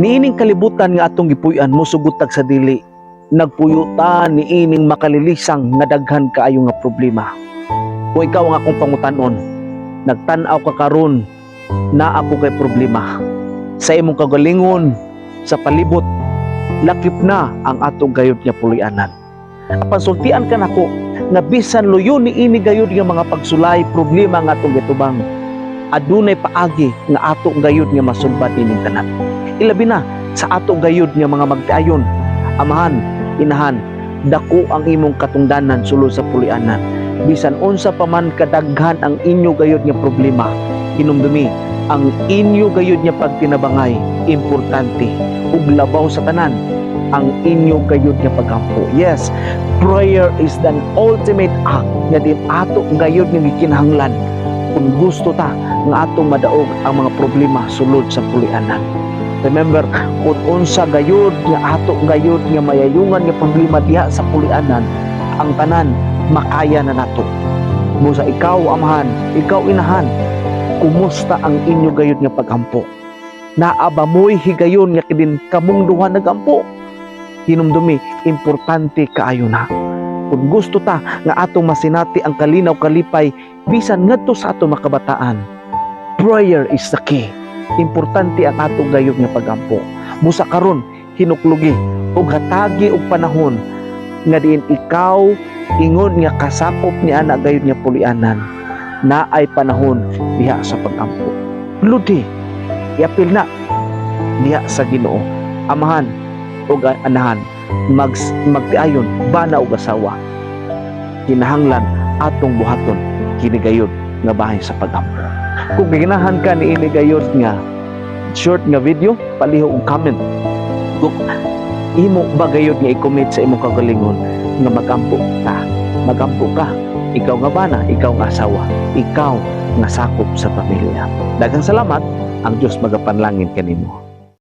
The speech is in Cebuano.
Niining kalibutan nga atong gipuy-an, mosugot tag sa dili, nagpuyo ta niining makalilisang nga daghan kaayo nga problema. Kung ikaw ang akong pangutanon, nagtan-aw ka karon, naa ko kay problema sa imong kagalingon, sa palibot, lakip na ang atong gayud nga puloy-anan. Apan sultian ka nako nga bisan luyo ni ini gayud nga mga pagsulay, problema nga atong gitubang, adunay paagi nga ato gayud nga masulbad ining tanan. Ilabi na sa ato gayud nga mga magtiayon, amahan, inahan, dako ang imong katungdanan sulod sa puloy-anan. Bisan unsa pa man kadaghan ang inyo gayud nga problema, hinumdumi ang inyo gayud nga pagtinabangay, importante, ug labaw sa tanan, ang inyo gayud nga paghampo. Yes, prayer is the ultimate act nga din ato gayud nga gikinahanglan kung gusto ta nga atong madaog ang mga problema sulod sa puloy-anan. Remember, kung unsa gayud nga ato gayud nga mayayungan nga problema diha sa puloy-anan, ang tanan makaya na nato. Busa ikaw, amahan, ikaw, inahan, kumusta ang inyo gayud nga paghampo? Naa ba mo'y higayon nga kidin kamong duha nagampo? Hinumdumi, importante kaayo na. Kung gusto ta nga atong masinati ang kalinaw, kalipay bisan ngadto sa atong makabataan, prayer is the key. Importante ang atong gayud nga pagampo. Busa karon, hinuklugi ug hatagi og panahon nga diin ikaw ingon nga kasakop ni ana gayud nga puloy-anan, naay panahon diha sa pagampo. Ludi, iapil na diha sa Ginoo. Amahan ug anahan, magtiayon, bana ug asawa, kinahanglan atong buhaton kini gayud nga bahin sa pagampo. Kung ginahan ka ni ini gayud nga short nga video, palihog og comment kung imo ba gayud nga i-commit sa imong kagalingon nga magampo ka, magampo ka, ikaw nga bana, ikaw nga asawa, ikaw nga sakop sa pamilya. Daghang salamat. Ang Dios magapanlangin kanimo.